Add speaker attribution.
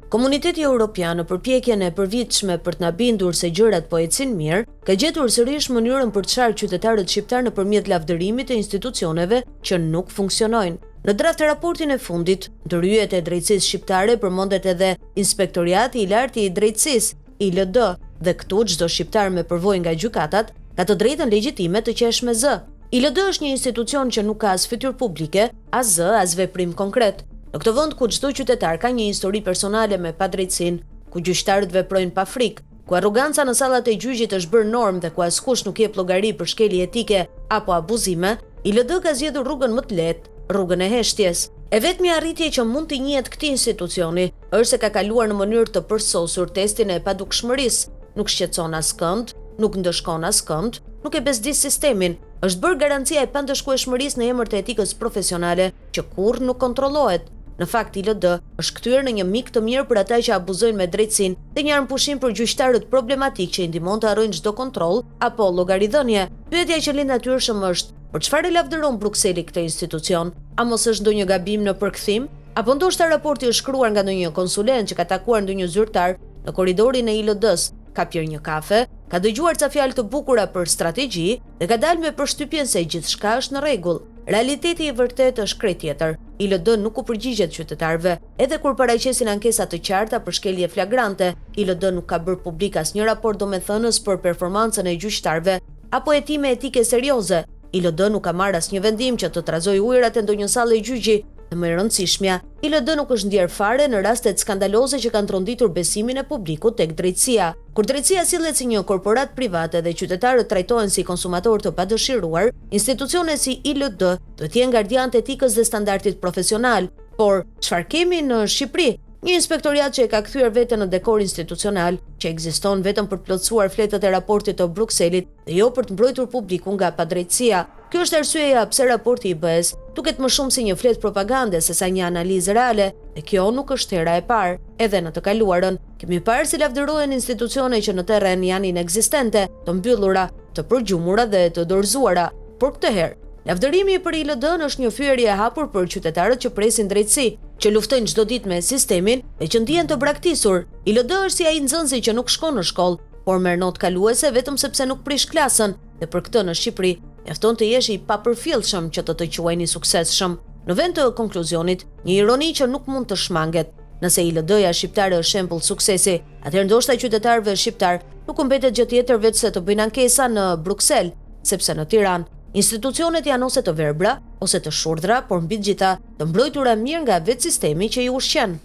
Speaker 1: Komuniteti Europian në përpjekjen e përvitshme për të na bindur se gjërat po ecin mirë, ka gjetur sërish mënyrën për të sharë qytetarët shqiptarë nëpërmjet lavdërimit të institucioneve që nuk funksionojnë. Në draft raportin e fundit, ndër yjet e drejtësisë shqiptare përmendet edhe Inspektoriati i Lartë i Drejtësisë, ILD, dhe këtu çdo shqiptar me përvojë nga gjykatat ka të drejtën legjitime të qeshë me zë. ILD është një institucion që nuk ka as fytyrë publike, as zë, as veprim konkret. Në këtë vend ku çdo qytetar ka një histori personale me padrejtësinë, ku gjyqtarët veprojnë pa frikë, ku arroganca në sallat e gjyqit është bërë normë dhe ku askush nuk jep llogari për shkelje etike apo abuzime, ILD ka zgjedhur rrugën më të lehtë, rrugën e heshtjes. E vetmja arritje që mund t'i njihet këtij institucioni është se ka kaluar në mënyrë të përsosur testin e padukshmërisë, nuk shqetëson askënd, nuk ndëshkon askënd, nuk e bezdis sistemin, është bërë garancia e pandëshkueshmërisë në emër të etikës profesionale që kurrë nuk kontrollohet. Në fakt, ILD është kthyer në një mik të mirë për ata që abuzojnë me drejtësinë dhe një armëpushim për gjyqtarët problematikë që i ndihmon të harrojnë çdo kontroll apo llogaridhënie. Pyetja që lind natyrshëm është, për çfarë e lavdëron Brukseli këtë institucion? A mos është ndonjë gabim në përkthim? Apo ndoshta raporti është shkruar nga ndonjë konsulent që ka takuar ndonjë zyrtar në korridorin e ILD-së, ka pirë një kafe, ka dëgjuar ca fjalë të bukura për strategji dhe ka dalë me përshtypjen se gjithçka është në rregull. Realiteti i vërtetë është krejt tjetër. ILD nuk u përgjigjet qytetarëve. Edhe kur paraqesin ankesa të qarta për shkelje flagrante, ILD nuk ka bërë publik asnjë raport domethënës për performancën e gjyqtarëve apo hetime etike serioze. ILD nuk ka marrë asnjë vendim që të trazojë ujërat e ndonjë salle gjyqi dhe më e rëndësishmja, ILD nuk është ndjerë fare në rastet skandaloze që kanë tronditur besimin e publikut tek drejtësia. Kur drejtësia sillet si një korporatë private dhe qytetarët trajtohen si konsumatorë të padëshiruar, institucione si ILD duhet të jenë gardianë të etikës dhe standardit profesional. Por, çfarë kemi në Shqipëri? Një inspektoriat që e ka kthyer veten në dekor institucional, që ekziston vetëm për të plotësuar fletët e raportit të Brukselit dhe jo për të mbrojtur publikun nga padrejtësia. Kjo është arsyeja pse raporti i BE-së duket më shumë si një fletë propagande sesa një analizë reale, dhe kjo nuk është hera e parë. Edhe në të kaluarën, kemi parë si lavdërohen institucione që në terren janë inekzistente, të mbyllura, të përgjumura dhe të dorëzuara. Por këtë herë, lavdërimi për ILD-në është një fyerje e hapur për qytetarët që presin drejtësi, që luftojnë çdo ditë me sistemin dhe që ndihen të braktisur. ILD është si ai nxënësi që nuk shkon në shkollë, por merr notë kaluese vetëm sepse nuk prish klasën. Dhe për këtë në Shqipëri, mjafton të jesh i papërfillshëm që të të quajnë i suksesshëm. Në vend të konkluzionit, një ironi që nuk mund të shmanget. Nëse ILD-ja shqiptare është shembull suksesi, atëherë ndoshta qytetarëve shqiptarë nuk u mbetet gjë tjetër veçse të bëjnë ankesa në Bruksel, sepse në Tiranë, institucionet janë ose të verbra, ose të shurdhra, por mbi të gjitha, të mbrojtura mirë nga vetë sistemi që i ushqen.